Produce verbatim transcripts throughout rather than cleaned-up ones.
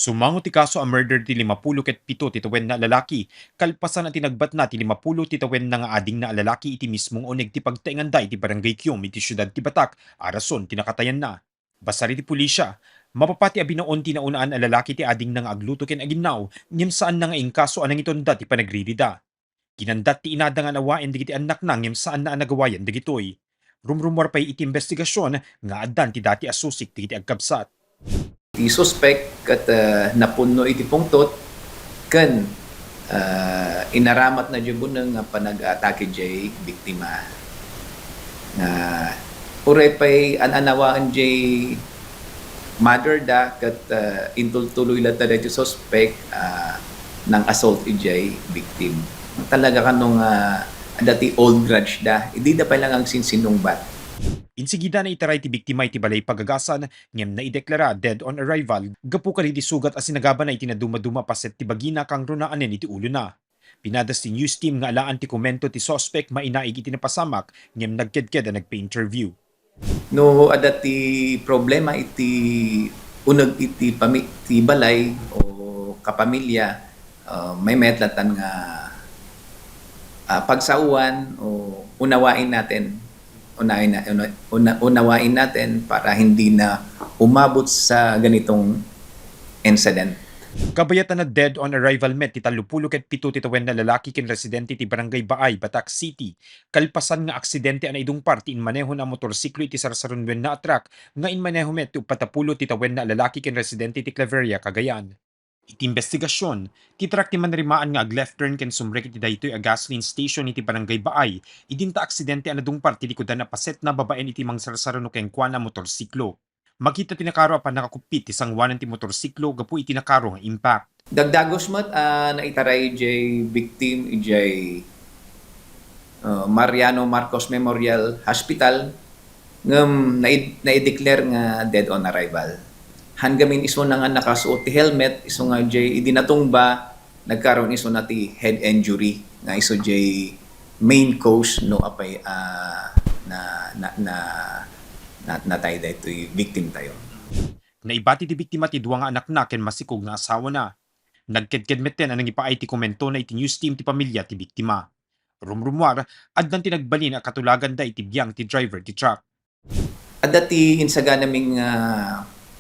Sumango ti kaso a murder ti limapulo ket pito ti tawenna a lalaki, kalpasan a tinagbatna ti limapulo ti tawenna nga adingna a lalaki iti mismong uneg ti pagtaenganda iti Barangay Kiom iti siudad ti Batac a rason ti nakatayanna. Basar iti pulisya, mapapati a binaon ti naunaan a lalaki ti adingna nga agluto ken aginnaw, ngem saanna nga inkaso a nangitonda ti panagririda. Kinandat ti inada nga anawaen dagiti annakna ngem saanna a nagawayan dagitoy. Rumrumuar pay iti imbestigasion nga addan ti dati a susik dagiti agkabsat. Ti suspek ket, ah, napunno iti pungtot ken, ah, inaramatna diay buneng nga panag-atake diay biktima. Nga uray pay an-anawaen diay mother da ket, ah, intultuloy latta daytoy suspek, ah, nang-assault idiay victim. Talaga kano nga adda ti old grudge da, dida pay lang agsinsinungbat. Insigida, naitaray ti biktima iti balay pagagasan ngem naideklara dead on arrival gapu kadagiti sugat a sinagabana iti nadumaduma a paset ti bagina ken runaanen iti ulona. Pinadas ti news team nga alaan ti komento ti suspek mainaig iti napasamak ngem nagkedked a nagpa-interview. No adda ti problema iti uneg iti pami-, ti balay o kapamilya, ah, maymayat latta nga, ah, pagsaoan o unawain natin. Unahin na-, una-, una-, unawain natin para hindi na umabot sa ganitong incident. Kabayatan a dead on arrival met ti tallopulo ket pito ti tawen a lalaki ken residente ti Barangay Baay, Batac City, kalpasan nga aksidente a naidungpar ti inmanehona a motorsiklo iti sarsarunuen a truck nga inmaneho met ti uppat a pulo ti tawen a lalaki ken residente ti Claveria, Cagayan. Iti imbestigasion, ti truck ti manrimaan nga ag-left turn ken sumrek iti daytoy a gasoline station iti Barangay Baay, idinta aksidente a nadungpar ti likudan a pasetna babaen iti mangsarsaruno kenkuana a motorsiklo. Makita ti nakaro a pannakakuppit ti sangoanan ti motorsiklo gapu iti nakaro nga impact. Dagdagus met a naitaray jay victim idiay, uh, Mariano Marcos Memorial Hospital ngem naid-, naideclare nga dead on arrival. Han gamin isuna nga nakasuot ti helmet, isu nga jay idi natungba, nagkaroon isuna ti head injury nga isu jay main cause no apay, ah, na, na, na, na, natay daytoy victim tayo. Naibati ti biktima ti dua nga anakna ken masikog nga asawana. Nagkedked metten a nangipaay ti komentona iti news team ti pamilya ti biktima. Rumrumuar, addan ti nagbalin a katulaganda iti biang ti driver ti truck. Adda ti insaganami nga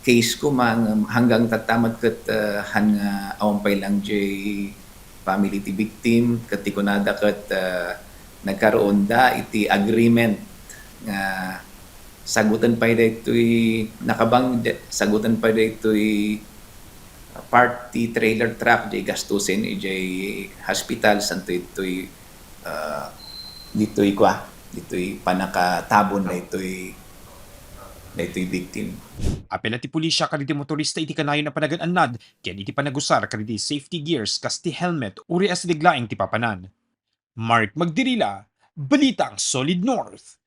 case koma nga hanggang tatta met ket, ah, han nga awan pay lang jay family ti victim ket ti kunada ket, ah, nagkaroonda iti agreement nga sagoten pay daytoy nakabang-, sagoten pay daytoy part ti trailer truck jay gastusen idiay hospital santo itoy, ah, ditoy kua, ditoy pannakatabon daytoy, daytoy victim. Apela ti pulisya kadagiti motorista iti kanayon a panagan-annad ken iti panagusar kadagiti safety gears kas ti helmet uray asideg laeng ti papanan. Mark Magdirila, Balitang Solid North.